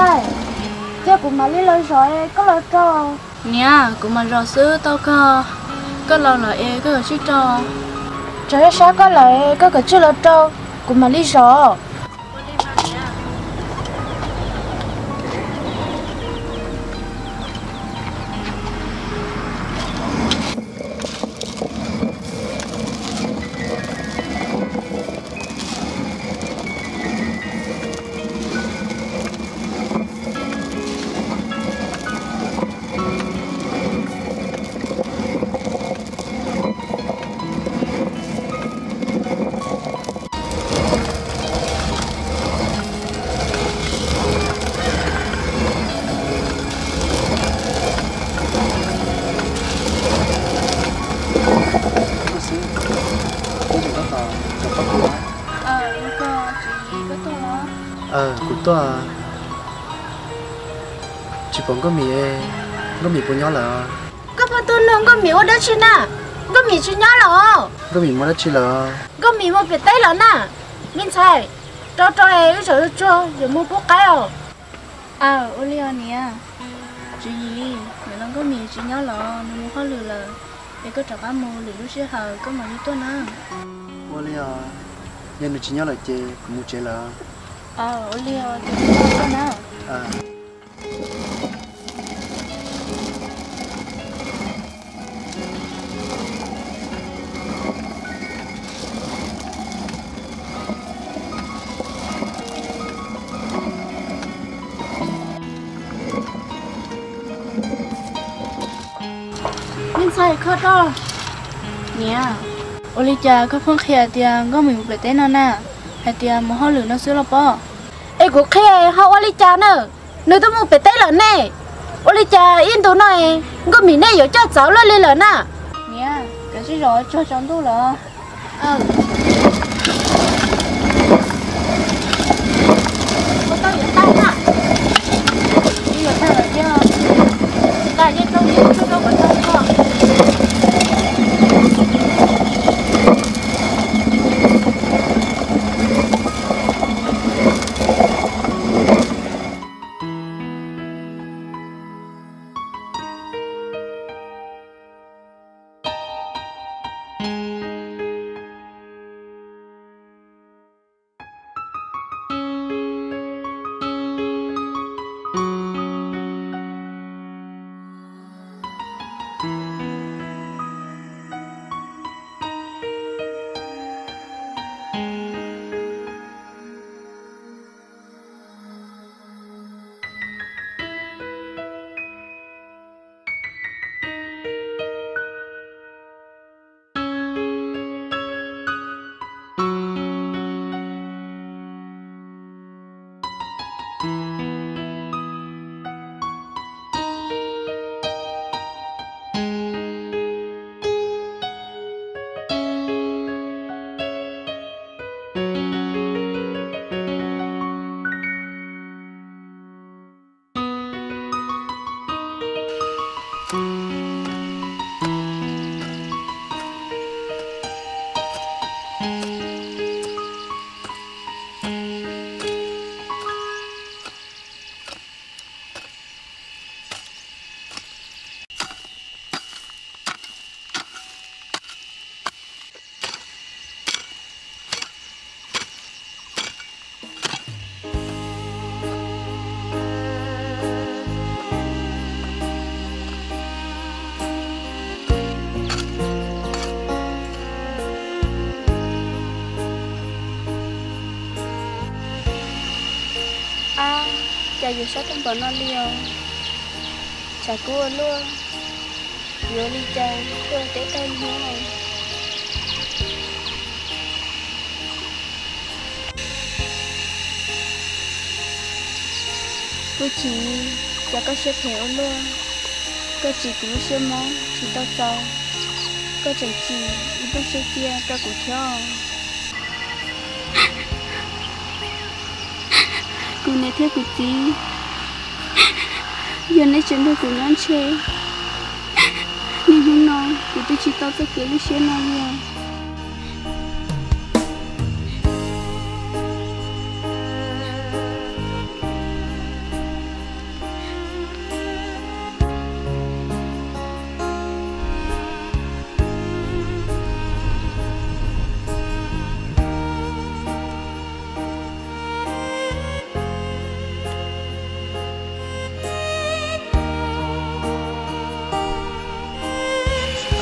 Cia kuv mam li los zov es koj los rau. Niam, kuv mam zov xwb tau kawg. Koj los lawm es koj kav tsij rau. Tsam sab sab koj lawm es koj kav tsij los rau, kuv mam li zov. Kuv tuaj. Tsis pom Nkauj Mim, Nkauj Mim puas nyob lawm? Koj pog tuaj nug Nkauj Mim ua dab tsi na? Nkauj Mim tsis nyob lawm. Nkauj Mim mus dab tsi lawm? Nkauj Mim mus pem teb lawm na. Me ntxhais, rau rau es wb zaum tsuag yuav mus pub qaib os. Aw, ua li os niam. Tswv Yim, nim no Nkauj Mim tsis nyob lawm, nws mus hauj lwm lawm, es koj rov qab mus lwm lub sij hawm koj mam li tuaj na. Ua li os, yog nws tsis nyob lawm ces kuv mus tsev lawm. Ua li os, ces kuv tuaj na. Me ntxhais, kho rau. Niam, ua li cas koj pheej qhia tias Nkauj Mim mus pem teb no na? Hais tias mus hauj lwm no xwb los pob? Es kuv qhia ho ua li cas na? Nws twb mus pem teb lawm ne. Ua li cas ib ntus no Nkauj Mim nej yuav coj txawv luaj li lawm na? Niam, kav tsij zov tsuag tsaus ntuj lawm. Ab, cas yuav sab tag npaum no li os? Tshav kub ua luaj, yuav ua li cas tuaj teb tag hnub no? Kuv Tsim, cas koj siab phem ua luaj, koj tsim kuv lub siab mob tsis tau txaus, koj tseem tsim ib nplooj siab cia rau kuv thiab. Kuv niam thiab kuv txiv, yog neb tseem nrog kuv nyob ntshe, niaj hnub no kuv twb tsis tau txoj kev lub siab no li os.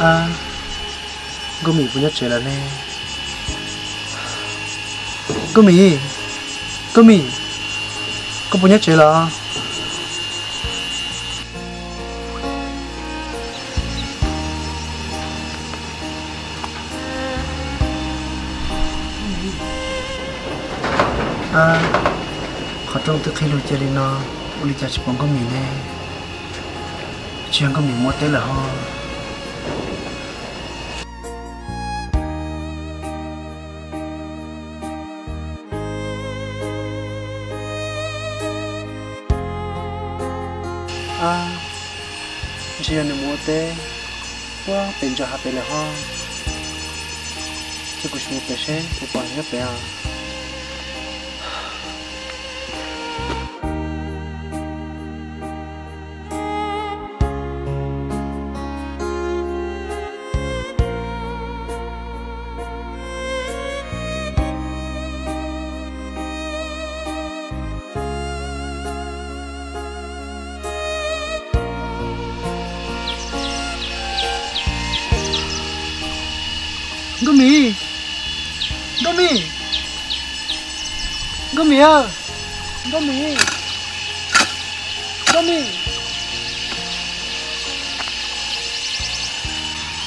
Nkauj Mim puas nyob tsev lawm ne? Nkauj Mim, Nkauj Mim, koj puas nyob tsev lawm? Qhov rooj twb qhib lug cia li no, ua li cas tsis pom Nkauj Mim ne? Tsis yog Nkauj Mim mus ua teb lawm hos? Ntshe yog nws mus ua teb puag pem ntsa hav pem lawm hos. Cia kuv sim mus pem seb puas pom nyob pem os. Nkauj Mim, Nkauj Mim, Nkauj Mim, Nkauj Mim, Nkauj Mim,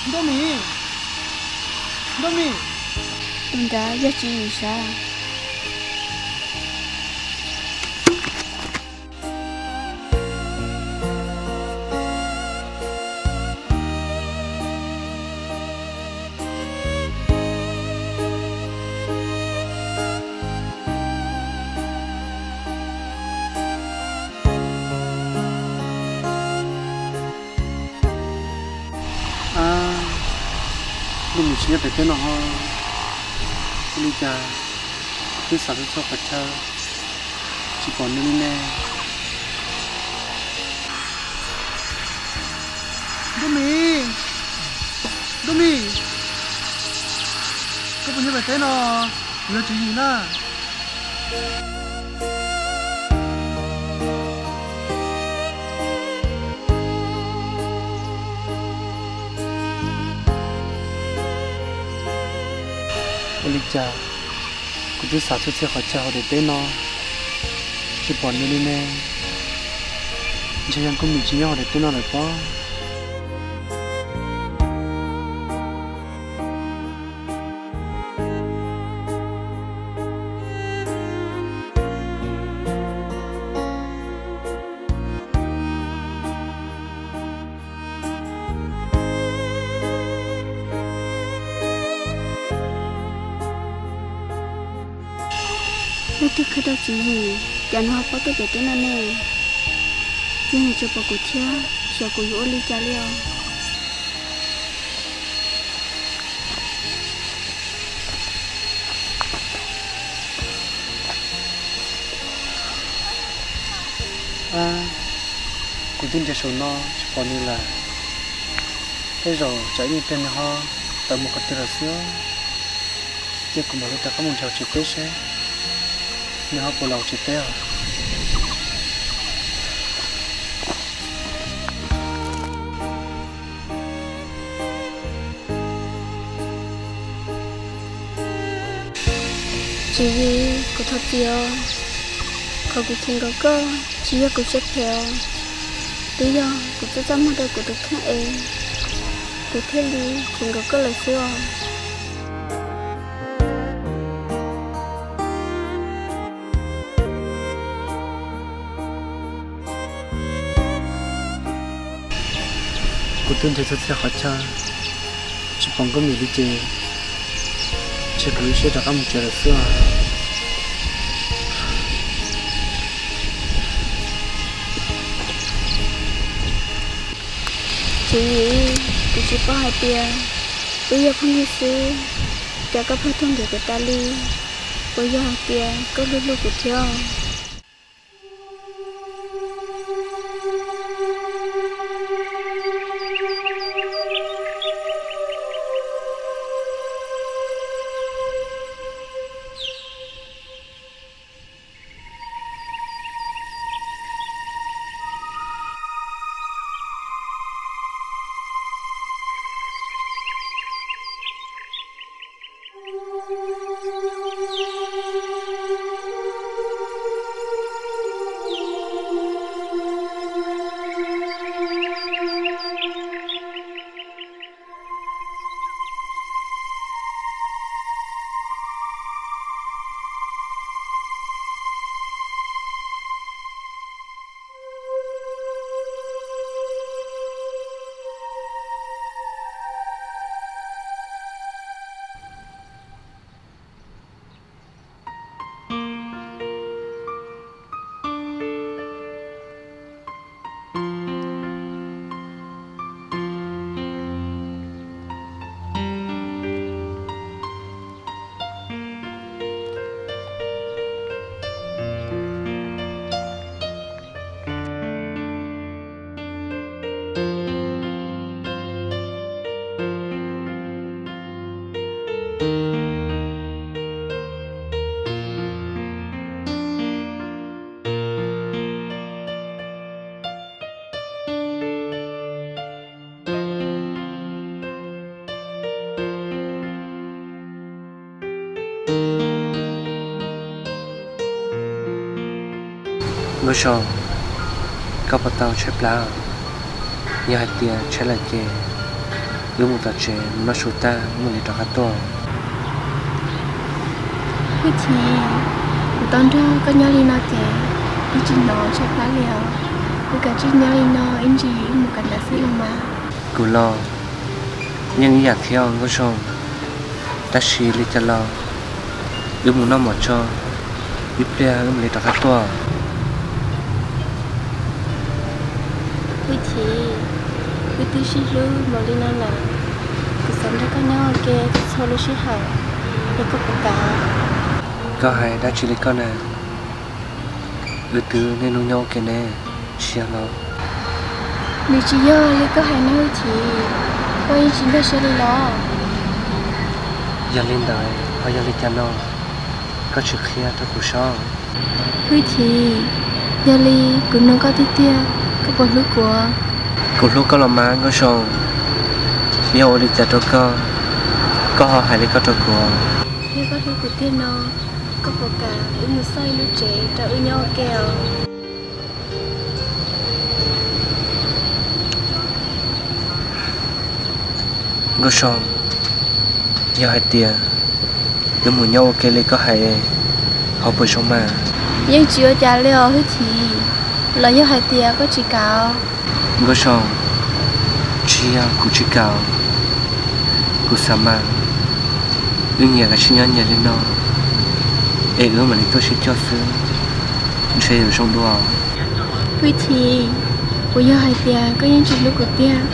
Nkauj Mim, Nkauj Mim. Tus nrad yog Tswv Yim sav? Nkauj Mim tsis nyob pem teb no hos. Ua li cas twb xav txhua txhua qhov chaw tsis pom nws li ne? Nkauj Mim, Nkauj Mim, koj puas nyob pem teb no? Kuv yog Tswv Yim na. Ua li cas kuv twb xav txhua txhia qhov chaw hauv daim teb no tsis pom nws li ne? Ntshe yog Nkauj Mim tsis nyob hauv daim teb no lawm pob. Leej twg khaws rau Tswv Yim, cas nws ho poob tuaj pem teb no ne? Yog nws tsis pom kuv thiab, xyov kuv yuav ua li cas li os. Kuv twb nrhiav saum no tsis pom nws lawm. Tej zaum tsam ib pliag nws ho tawm mus qhov twg lawm xwb. Cia kuv mam li rov qab mus nrhiav tsev teb seb nws ho puas los tsev teb os. Tswv Yim, kuv thov txim os. Qhov kuv chim nkaus koj tsis yog kuv siab phem os, twb yog kuv txaj txaj muag rau kuv tus kheej es kuv thiaj li chim nkaus koj lawm xwb os. Kuv twb nrhiav txhua txhia qhov chaw tsis pom Nkauj Mim li ces ntshe kuv yuav rov qab mus tsev lawm xwb os. Tswv Yim, kuv tsis paub hais tias wb yog phooj ywg xwb, cas koj pheej tuaj nrhiav kuv tas li, puas yog hais tias koj hlub hlub kuv thiab? Nkauj Zoo, koj puas tau tshaib plab? Yog hais tias tshaib lawm ces wb mus tom tsev mus noj su tag wb mam li rov qab tuaj. Hwj Chim, kuv tau nrog koj nyob li no ces kuv tsis hnov tshaib plab li os. Wb kav tsij nyob li no ib ntsis wb mus kawm ntawv xwb los mas. Kuv los yeej ib yam thiab Nkauj Zoo, tab sis li cas los wb mus noj mov tso, ib pliag wb mam li rov qab tuaj. Hwj Chim, wb twb sib hlub npaum li no lawm, kuv xav nrog koj nyob ua ke txhua lub sij hawm, es koj puas kam? Koj hais dab tsi li koj na? Wb twb niaj hnub nyob ua ke ne, tsis yog los? Nws tsis yog li koj hais na Hwj Chim, koj yeej tsis nkag siab li los? Yog li ntawd ho yog li cas no? Koj tsis qhia rau kuv saib. Hwj Chim, yog li kuv nug koj tiag tiag, koj puas hlub kuv? Kuv hlub koj los mas Nkauj Zoo, yog ua li cas rau koj, koj ho hais li koj rau kuv? Yog koj hlub kuv tiag no, koj puas kam wb mus xauj ib lub tsev rau wb nyob ua ke os? Nkauj Zoo, yog hais tias wb mus nyob ua ke li koj hais, ho puas zoo mas? Yeej tsis ua cas li os Hwj Chim, los yog hais tias koj tsis kam? Nkauj Zoo, tsis yog kuv tsis kam, kuv xav mas wb nyias kav tsij nyob nyias li no, es wb mam li tuaj sib cog xwb, ntshe yuav zoo dua. Hwj Chim, puas yog hais tias koj yeej tsis hlub kuv tiag,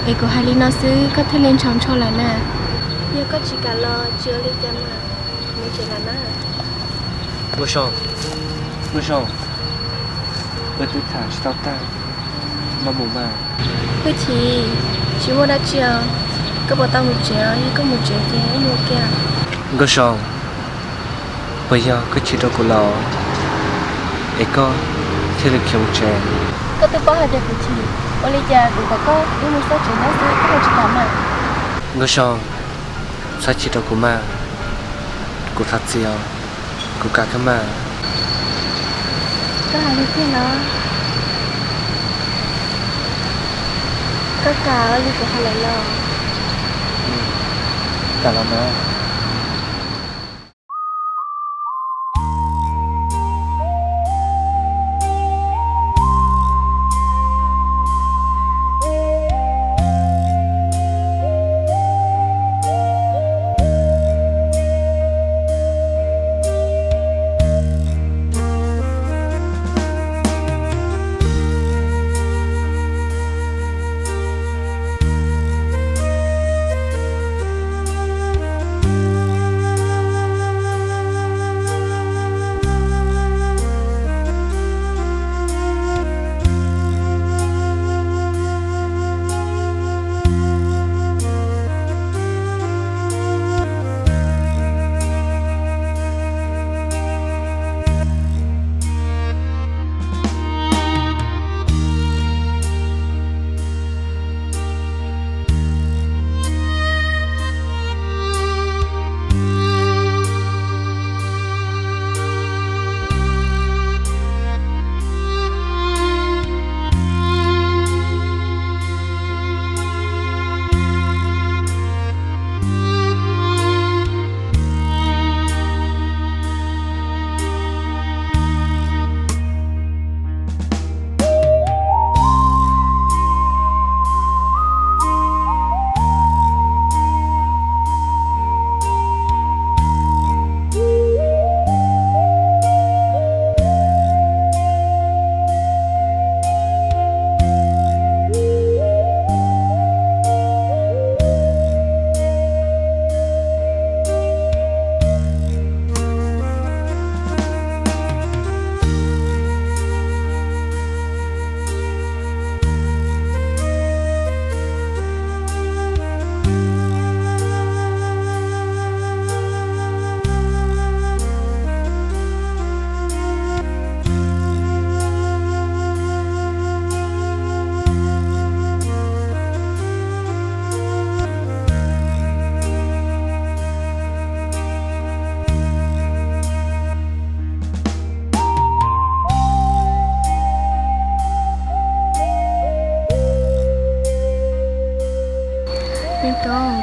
es kuv hais li no xwb koj thiaj li ntshaus ntsho lawm na? Yog koj tsis kam los tsis ua li cas mas, mus tsev lawm na. Nkauj Zoo, Nkauj Zoo, wb twb tham tsis tau tag, no mus mas. Hwj Chim, tsis muaj dab tsi os, koj puas tau mus tsev? Yog koj mus tsev ces wb mus ua ke. Nkauj Zoo, puas yog koj chim rau kuv los es koj thiaj li khiav mus tsev? Koj twb paub hais tias kuv chim, ua li cas kuv kom koj wb mus xauj tsev nyob xwb koj ho tsis kam mas? Nkauj Zoo, txhob chim rau kuv mas, kuv thov txim os, kuv kam kawg mas. Koj hais li tiag los? Koj kam li kuv hais lawm los? Kam los mas.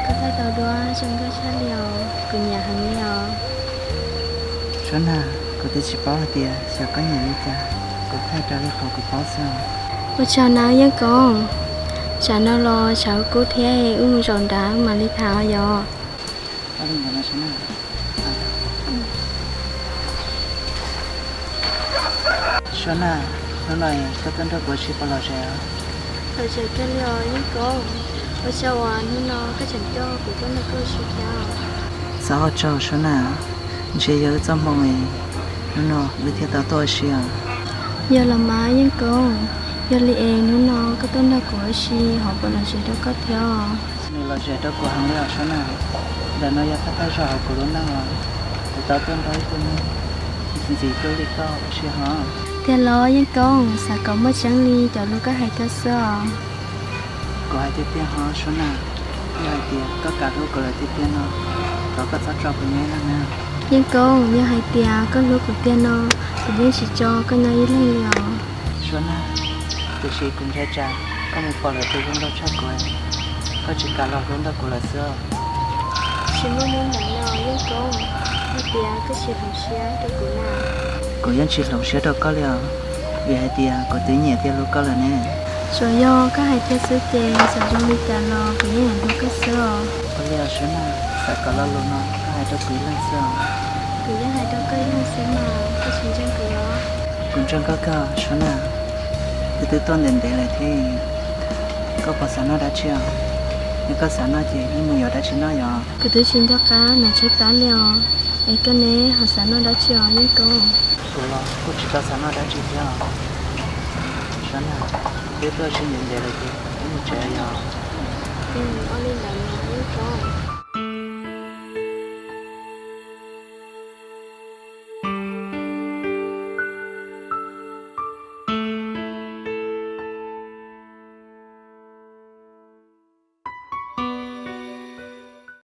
Koj thaij tau duab zoo nkauj tshaj li os, kuv nyiam heev li os. Suab Nag, kuv twb tsis paub hais tias xyov koj nyiam li cas, kuv thaij raws li qhov kuv paub xwb os. Ua tsaug nawb Yeej Koob, tsam no los tshav kub thiab, wb mus zaum nrad mam li tham os yom. Suab Nag, hnub no koj tuaj nrog kuv ua si puas lom zem? Lom zem kawg li os Yeej Koob, ua tsaug uas hnub no koj tseem coj kuv tuaj nrog koj ua si thiab. Txhob ua tsaug Suab Nag, ntshe yog wb txoj hmoo es hnub no wb thiaj tau tuaj ua si os. Yog los mas Yeej Koob, yog li es hnub no koj tuaj nrog kuv ua si ho puas lom zem rau koj thiab? Nws lom zem rau kuv heev li os Suab Nag. Ntawm no yog thawj thawj zaug hauv kuv lub neej uas kuv tau tuaj nrog ib tug neeg ntxim ntxim hlub li koj ua si hos. Tiag los Yeej Koob, xav kom muaj tseeb li cov lus koj hais rau xwb os. Kuv hais tiag tiag hos Suab Nag, yog hais tias koj kam hlub kuv lawm tiag tiag no, thov koj txhob tso kuv nyob ib leeg na. Yeej Koob, yog hais tias koj hlub kuv tiag no, kuv yeej tsis tso koj nyob ib leeg li os. Suab Nag, tiam sis kuv ntshai tsam koj mus pom lwm tus zoo nraug tshaj kuv, koj tsis kam los hlub nrog kuv lawm xwb. Tsis muaj hnub ntawd los Yeej Koob, yog tias koj tsis hloov siab rau kuv na. Kuv yeej tsis hloov siab rau koj li os, vim hais tias kuv twb nyiam thiab hlub koj lawm ne. Tsuas yog koj hais tiag xwb ces txawm zoo li cas los kuv yeej yuav hlub koj xwb os. Ua li os Suab Nag, xav kom lo lus no koj hais rau kuv ib leeg xwb os. Kuv yeej hais rau koj ib leeg xwb mas, koj tsis ntseeg kuv los? Kuv ntseeg koj kawg Suab Nag. Wb twb tuaj ntev ntev lawm thiab, koj puas xav noj dab tsi os? Yog koj xav noj ces wb mus yuav dab tsi noj yom. Kuv twb tsis nco qab noj tshaib plab li os, es koj ne ho xav noj dab tsi os Yeej Koob? Kuv los kuj tsis tau xav noj dab tsi thiab os. Suab Nag, wb tuaj ua si ntev ntev lawm ces wb mus tsev yom. Ua li ntawd mas